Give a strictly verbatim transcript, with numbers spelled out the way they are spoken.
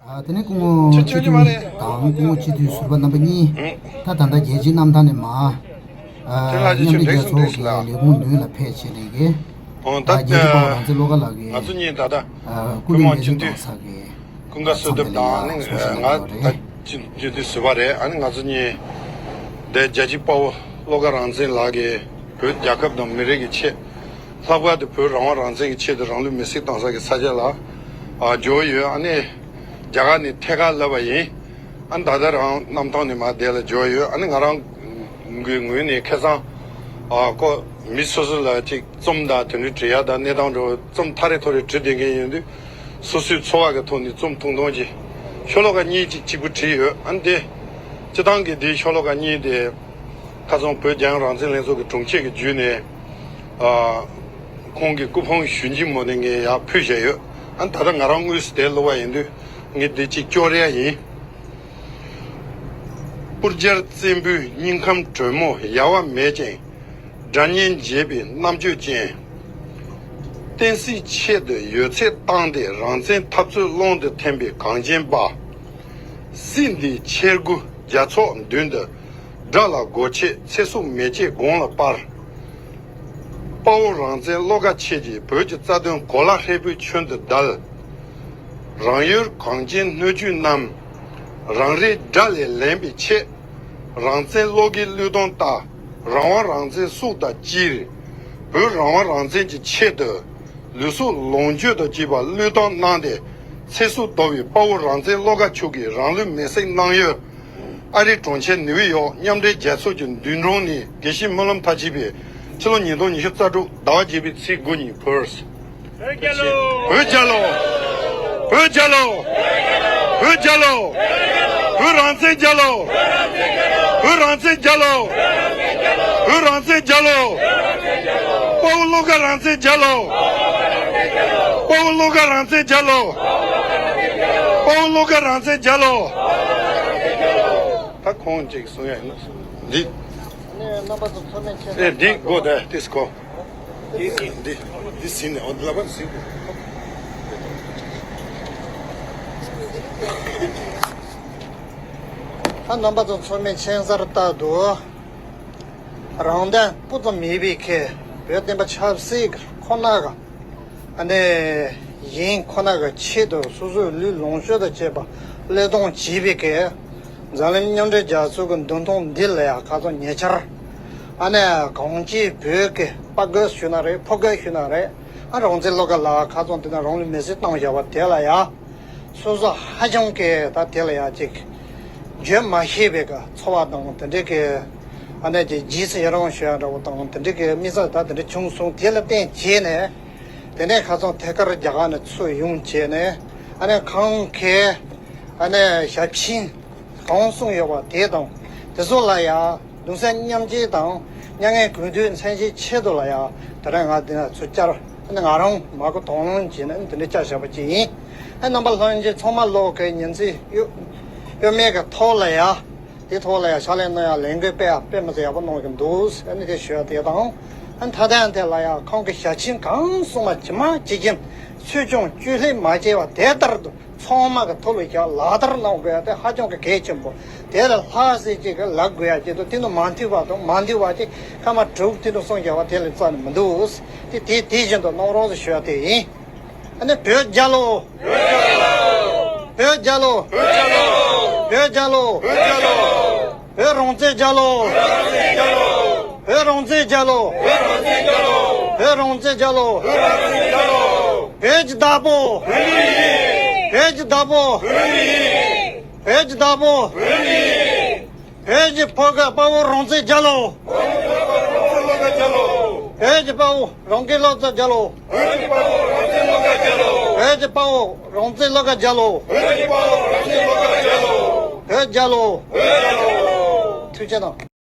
ཨ། དེ་ནས་སྐུ་ངོ་སྤྱི་འཐུས་དང་སྐུ་ངོ་སྤྱི་འཐུས་ཟུར་པ་རྣམ་པ་གཉིས། ད་ད་ལྟ་རྒྱལ་སྤྱིའི་གནམ་ཐང་ནས་མར། ཨ། མཉམ་འབྲེལ་རྒྱལ་ཚོགས་ཀྱི་ལས་ཁུངས་མདུན་ལ་ཕེབས་བྱས་ནས་ཀྱི། ད་རྒྱལ་གཅེས་དཔའ་བོ་རང་བཙན་བློ་དགའ་ལགས་ཀྱིས། ང་ཚོ་གཉིས་ད་ལྟ་ཨ། སྐུ་ལུས་མེ་བསྲེགས་གཏོང་ས་གི། ཀུན་དགའ་གསོལ་འདེབས་དང་ནི་ང་ད་སྤྱི་འཐུས་ཟུར་པ་རེད། ཨ་ནི་ང་ཚོ་གཉིས་དེ་རྒྱལ་གཅེས་དཔའ་བོ་བློ་དགའ་རང་བཙན་ལགས་ཀྱིས་བོད་རྒྱལ་ཁབ་དང་མི་རིགས་ཀྱི་ཆེད། ལྷག་པར་དུ་བོད་རང་དབང་རང་བཙན་གྱི་ཆེད་དུ་རང་ལུས་མེ་བསྲེགས་བཏང་ས་གི་ས་ཆ་ལ་ཨ་འབྱོར་ཡོད། ཨ་ནི་རྒྱ་གར་ནས་ཐད་ཀར་བསླབས་པ་ཡིན། ཨ་ནི་ད་ལྟ་རང་གནམ་ཐང་ནས་མར་དེ་ལ་འབྱོར་ཡོད། ཨ་ནི་ང་རང་གི་ངོས་ནས་ཁ་སང་ཨ་ཁོ་མི་སོ་སོ་ལ་ཅིག་རྩོམ་དང་དེ་འདྲའི་བྲིས་ཡ་དང་གནས་སྟངས་འདྲ་བོ་རྩོམ་ཐ་རེ་ཐོ་རེ་བྲིས་བསྡད་མཁན་ཡིན་དུས། སོ་སོའི་ཚོར་བ་གི་ཐོག་ནས་རྩོམ་ཐུང་ཐུང་ཅིག་ཤོ་ལོ་ཀ་གཉིས་ཅིག་གཅིག་པུ་བྲིས་ཡོད། ཨ་ནི་དེ་སྤྱི་བཏང་གི་དེའི་ཤོ་ལོ་ཀ་གཉིས་དེ་ཁ་སང་བོད་རྒྱལ་ཡོངས་རང་བཙན་ལྷན་ཚོགས་ཀྱི་དྲུང་ཆེ་གི་བརྒྱུད་ནས་ཨ་ཁོང་གི་སྐུ་ཕུང་ཞུ་སྙན་མོ་ནས་ངས་ཡར་ཕུལ་བཞག་ཡོད། ཨ་ནི་ད་ལྟ་ང་རང་དངོས་སུ་དེ་ཀློག་པ་ཡིན་དུས་ངས་དེ་ཅིག་སྐྱོར་ཡ་ཡིན། སྤུར་རྒྱལ་བཙན་པོའི་སྙིང་ཁམས་དྲོན་མོ་ཡལ་བ་མེད་ཅིང་། སྒྲ་སྙན་འབྱེད་པའི་རྣམ་དཔྱོད་ཅན། བསྟན་སྲིད་ཆེད་དུ་ཡོད་ཚད་བཏང་སྟེ་རང་བཙན་འཐབ་རྩོད་ཀློང་དུ་འཐེན་པའི་གངས་ཅན་པ། སྲིད་འདིའི་ཆེ་དགུ་རྒྱ་ཚོགས་མདུན་དུ་དགྲ་ལ་མགོ་ཆེ་ཚེ་སྲོག་མེ་ལྕེ་དགུང་ལ་སྤར། དཔའ་བོ་རང་བཙན་བློ་དགའ་ཁྱེད་ཀྱིས་བོད་ཀྱི་རྩ་དོན་གོ་ལ་ཧྲིལ་པོའི་ཁྱོན་དུ་བརྡལ། རང་ཡུལ་གངས་ཅན་སྣོད་བཅུད་རྣམས། རང་རེའི་དགྲ་ལས་ལེན་པའི་ཆེད། རང་བཙན་བློ་དགའི་བློས་གཏོང་ལྟ། རང་དབང་རང་བཙན་སྲོག་དང་སྤྱིར། བོད་རང་དབང་རང་བཙན་གྱི་ཆེད་དུ། ལུས་སྲོག་ལོངས་སྤྱོད་དང་བཅས་པ་བློས་བཏང་གནང་སྟེ། ཚེ་སྲོག་དོར་བའི་དཔའ་བོ་རང་བཙན་བློ་དགའ་མཆོག་གིས་རང་ལུས་མེ་བསྲེགས་གནང་ཡུལ། ཨ་རིའི་གྲོང་ཁྱེར་ནིའུ་ཡོག་མཉམ་འབྲེལ་རྒྱལ་ཚོགས་ཀྱི་མདུན་དྲུང་ནས་དགེ་བཤེས་སྨོན་ལམ་མཐར་ཕྱིན་པས་ཕྱི་ལོ་ཉིས་སྟོང་ཉི་ཤུ་རྩ་དྲུག་ཟླ་བ་བརྒྱད་པའི་ཚེས་དགུ་ཉིན་ཕུལ། བོད་རྒྱལ་ལོ། བོད་རྒྱལ་ལོ། བོད་རྒྱལ་ལོ། བོད་རང་བཙན་རྒྱལ་ལོ། བོད་རང་བཙན་རྒྱལ་ལོ། བོད་རང་བཙན་རྒྱལ་ལོ། དཔའ་བོ་བློ་དགའ་རང་བཙན་རྒྱལ་ལོ། དཔའ་བོ་བློ་དགའ་རང་བཙན་རྒྱལ་ལོ། དཔའ་བོ་བློ་དགའ་རང་བཙན་རྒྱལ་ལོ། ད་ཁོང་ཅིག་གསུང་ཡ་ཡིན་ན་འདི། ཨ་ནི་རྣམ་པ་ཚོ་ཚོར་སྣང་ཁྱེད་ཨེ་འདི་དགོས་ད་ཏིས་གོ། འདི་འདི་འདི་ཟིན་ནས་འོ་འདི་ལ་པར་ཟིན་དགོས། ཨ་རྣམ་པ་ཚོ་ཚོར་སྣང་ཁྱད་མཚར་ལྟར་དུ། རང་དོན་སྤུ་ཙམ་མེད་པའི་ཁེ་བོད་བསྟན་པ་ཆབ་སྲིད་ཁོ་ན་ག་ཨ་ནི་ཡིན་ཁོ་ན་གི་ཆེད་དུ་སོ་སོའི་ལུས་ལོངས་སྤྱོད་དང་བཅས་པ་བློས་གཏོང་བྱས་པའི་གི་འཛམ་གླིང་མཉམ་འབྲེལ་རྒྱལ་ཚོགས་ཀྱི་མདུན་ཐང་འདི་ལ་ཡང་ཁ་སང་ཉེ་ཆར་ཨ་ནི་གངས་ཅན་བོད་ཀྱི་དཔའ་རྒོད་ཞུ་ན་རེད། ཕོ་རྒོད་ཞུ་ན་རེད། ཨ་རང་བཙན་བློ་དགའ་ལགས་ཁ་སང་དེ་ན་རང་ལུས་མེ་བསྲེགས་བཏང་བཞག་པ་དེ་ལ་ཡང་སོ་སོ་ཧ་ཅང་གི་ད་དེ་ལ་ཡང་ཅིག་བརྗོད་མ་ཤེས་པའི་གི་ཚོར་བ་དང་དེ་འདྲའི་གི་ཨ་ནི་ཅིག་རྗེས་སུ་ཡི་རང་ཞུ་ཡ་འདྲ་བོ་དང་དེ་འདྲའི་གི་དམིགས་བསལ་ད་དེ་འདྲ་བྱུང་སོང་། དེ་ལ་བརྟེན་བྱས་ནས། དེ་ནས་ཁ་སང་ཐད་ཀར་རྒྱ་གར་ནས་ཚུར་ཡོང་བྱས་ནས་ཨ་ནི་ཁོང་གིས་ཨ་ནི་ཞབས་ཕྱི་གང་གསུངས་ཡོད་པ་དེ་དང་དེ་ཚོ་ལ་ཡང་གདུང་སེམས་མཉམ་སྐྱེད་དང་མྱ་ངན་གུས་འདུད་མཚོན་བྱེད་ཆེད་དུ་ལ་ཡང་དེ་རིང་ང་འདི་ན་ཚུར་བཅར། ཨ་ནི་ང་རང་མ་གོ་དོགས་སློང་བྱས་ནས་དེ་འདྲ་བཅར་བཞག་པ་ཅིག་ཡིན། ཨ་རྣམ་པ་ལྷན་རྒྱས་ཚང་མ་ལོག་གི་ཉིན་མཚན་གཡོ་གཡོ་མེད་ཀྱི་ཐོག་ལ་ཡང་། དེ་ཐོག་ལ་ཡང་ཕྱག་ལས་གནང་ཡག་ལས་འགུལ་སྤེལ་ཡག་དཔེ་མི་སྲིད་ཡག་པོ་གནང་གི་འདུག་ཨ་ནི་དེ་ཞུ་ཡག་དེ་དང་། ཨ་ནི་ད་ལྟ་ཡང་དེ་ལ་ཡང་ཁོང་གི་ཞལ་ཆེམས་གང་གསུངས་པ་ཇི་མ་ཇི་བཞིན་ཆོས་སྐྱོང་བཅོས་ལྷད་མ་བྱས་པ་དེ་ལྟར་དུ་ཚང་མ་གི་ཐུགས་ལ་བཞག་ལག་བསྟར་གནང་དགོས་ཡག་དེ་ཧ་ཅང་གི་གལ་ཆེན་པོ། དེ་ལ་ལྷག་ཟེར་ཅིག་གི་ལབ་དགོས་ཡག་ཅིག་འདུག་དེ་ནི་མ་འཐུས་པ་དང་མ་འདུས་པ་ཅིག་ཁ་མ་དྲུག་དེ་འདུག་གསུངས་བཞག་པ་དེ་ལས་རྩ་ནས་མི་འདུག་དེ་དེ་དེ་བཞིན་དུ་གནང་རོགས་ཞུ་ཡག་དེ་ཡིན། ཨ་ནི་བོད་རྒྱལ་ལོ། བོད་རྒྱལ་ལོ། བོད་རྒྱལ་ལོ། བོད་རང་བཙན་རྒྱལ་ལོ། བོད་རང་བཙན་རྒྱལ་ལོ། བོད་རང་བཙན་རྒྱལ་ལོ། བོད་ཀྱི་བདག་པོ། བོད་ཀྱི་བདག་པོ། བོད་ཀྱི་བདག་པོ། བོད་ཀྱི་ཕོ་རྒོད་དཔའ་བོ་རང་བཙན་རྒྱལ་ལོ། བོད་ཀྱི་དཔའ་བོ་རང་བཙན་བློ་དགའ་རྒྱལ་ལོ། བོད་ཀྱི་དཔའ་བོ་རང་བཙན་བློ་དགའ་རྒྱལ་ལོ། བོད་ཀྱི་དཔའ་བོ་རང་བཙན་བློ་དགའ་རྒྱལ་ལོ། བོད་རྒྱལ་ལོ། བོད་རྒྱལ་ལོ། ཐུགས་རྗེ་གནང་།